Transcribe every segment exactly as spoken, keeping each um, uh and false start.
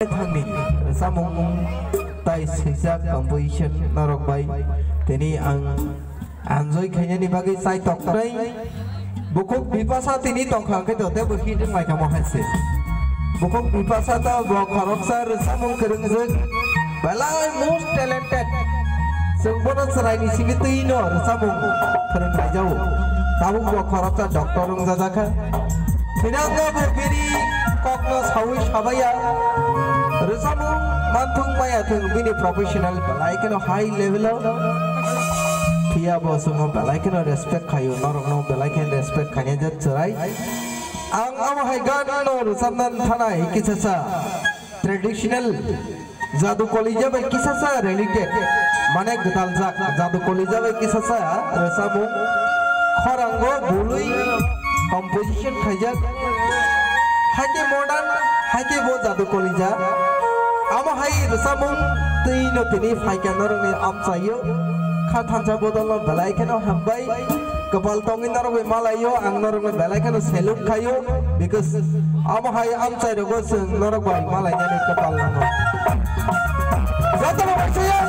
Thangni samung tai swijak composition norok bai tini ang enjoy khainani bagwi chai tokrai. Bukhuk Bipasa tini tongkha khe to tebo hit wnglaikha mo hai se. Bukhuk Bipasa to bo khoroksa rwchapmung kwrwngjwk, belai most talented. Chwng bono chwraini simi twi no rwchapmung phwrwng laijao. Tabuk bo khoroksa doctor wngjajakha. Sinanga bo bini kokno sawi sabaya. Rwchapmung manthung maya thung bini professional belai kheno high level o. Phiya bo chwngno belai kheno respect khaio, norokno belai kheno respect khainai jat chwrai. Ang abo hai gan no rwchapna thanai kisasa traditional jadu kolija bai kisasa related, mane gwdaljak jadu kolija bai kisasa rwchapmung khorango bului composition khaijak, haike modern, haike bo jadu kolija. Amo hai rwchapmung twi no tini phaikha norokni amchaio, kha thansa bodolno belai kheno hambai. Kwpal tongwi norok bai malaio, ang norok bai belai kheno salute khaio, because amo hai amchai rogo chwng norok bai malainani kwpal nango. Jotono bai se ya.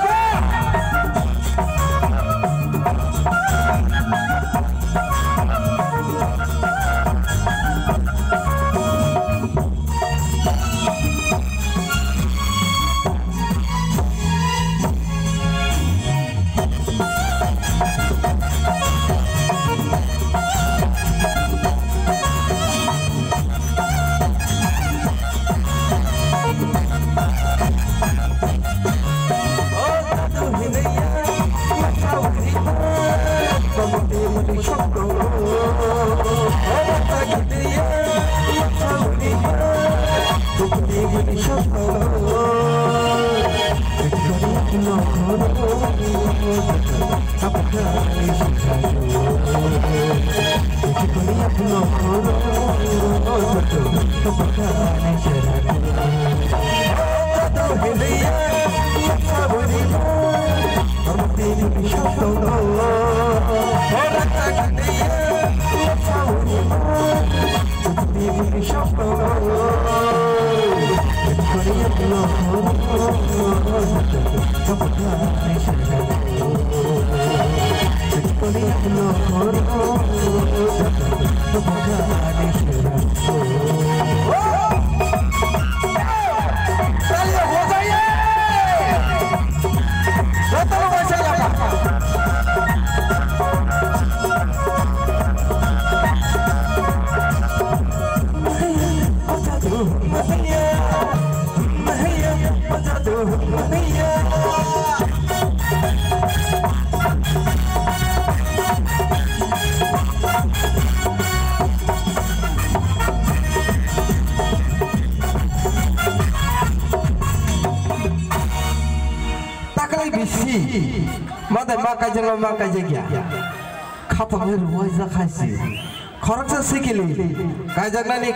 Taklai bisi, madai ma kaijak ma kaijak ya. Khapang ruwai jak hai si. Khoroksa sikili, kaijaknani